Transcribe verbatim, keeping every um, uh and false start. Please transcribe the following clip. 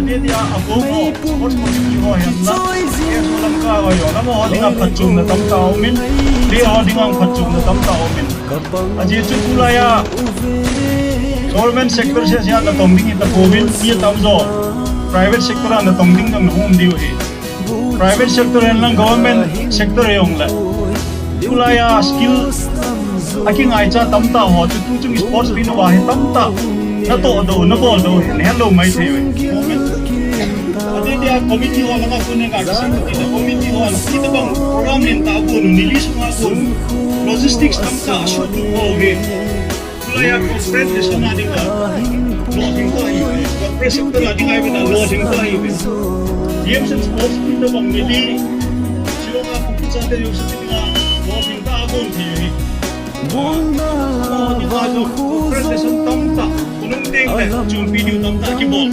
Media a ko ko sports committee ho hihen lang, K S O Lamka ho hihen lang, amaho dinga phatchomna tamtah aumin, Meitei ho dinga phatchomna tamtah aumin. Ajeh chu tulai a government sector seh seh a natong ding hitapouvin, mi atamjo private sector a natong ding jong naum diu ahi. Private sector hihen lang government sector hijongle, tulai a skill akingaicha tamtah ho chu tuchung sports field uva hi tamtah natoh doh, nabol doh hi nahet lou maithei uve. Ati tia committee ho langa kon in kakisei kati le, committee hon hitobang program lentah abol u, ni li sunga abol u, logistics tamtah asuhtoh u hi. Tulai a conference lesson a dinga lolhing khat ahiuve. Conference sector a dinga ivet a lolhing khat ahiuve. Games and sports hitobang ni li, Shillong a Kuki chate jouse dinga lolhing khat abol thei u hi. Conference lesson tamtah, khonung teng le chonpi diu tamtah kibol.